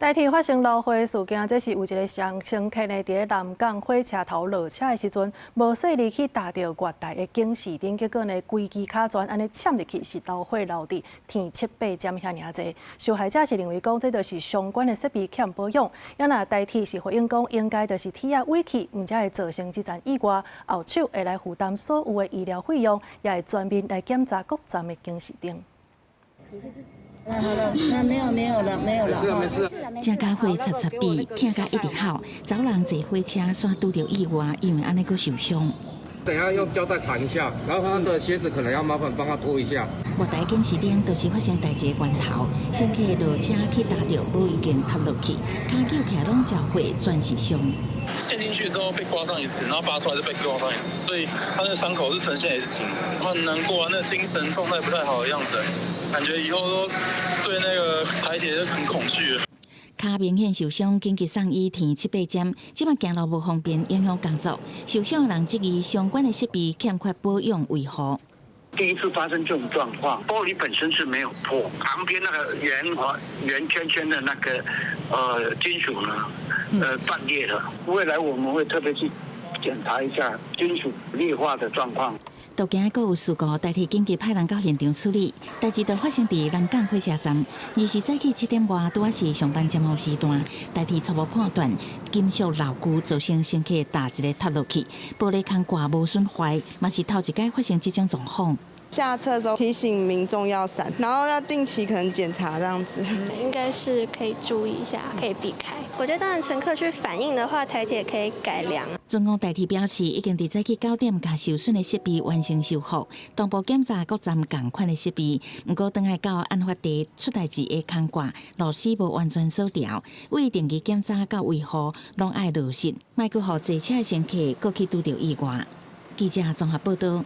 台鐵發生漏火事件，這是有一个乘客呢，佇咧南港火車頭落車的時陣，無細膩去踏著月台的警示燈，結果呢，規支跤全按呢嵌入去，是流血流滴，天七八針遐爾濟。受害者是認為講，這就是相關的設備欠保養。啊若台鐵是回應講，應該就是鐵仔歪去，毋才會造成這層意外，後手會來負擔所有的醫療費用，也會全面來檢查各站的警示燈。好了，那沒有沒有了，沒有了。沒事沒事。這家伙插插地，疼甲一直哭，走人坐火車煞拄著意外，因為按呢閣受傷。等下用膠帶纏一下，然後他的鞋子可能要麻煩幫他脫一下。月台警示燈就是發生代誌的源頭，乘客落車去踏著，無意間踏落去，跤扭起來攏焦血，全是傷。陷進去之後被刮傷一次，然後拔出來就被刮傷一次，所以他那個傷口是呈現 S 型，很難過啊，那個精神狀態不太好的樣子，感覺以後都對那個台鐵就很恐懼了。跤明顯受傷，緊急送醫縫七八針，這擺行路無方便，影響工作。受傷的人質疑相關的設備欠缺保養維護。第一次發生這種狀況，玻璃本身是沒有破，旁邊那個圓環圓圈圈的那個金屬呢，斷裂了。未來我們會特別去檢查一下金屬劣化的狀況。都驚閣有事故，台鐵緊急派人到現場處理。代誌就發生佇南港火車站，二是早起7點外，拄仔是上班尖峰時段，台鐵初步判斷金屬老舊造成乘客踏一个踏落去，玻璃空掛無損壞，嘛是頭一擺發生這種狀況。下車的時候提醒民眾要閃，然後要定期可能檢查這樣子。應該是可以注意一下，可以避開。我覺得當然乘客去反映的話，台鐵可以改良。中央台鐵表示，已經佇早起9點共受損的設備完成修復，同步檢查各站仝款的設備。毋過，轉來到案發地出代誌的空掛螺絲無完全鎖牢，為定期檢查佮維護，攏愛落實，莫閣予坐車的乘客閣去拄著意外。記者綜合報道。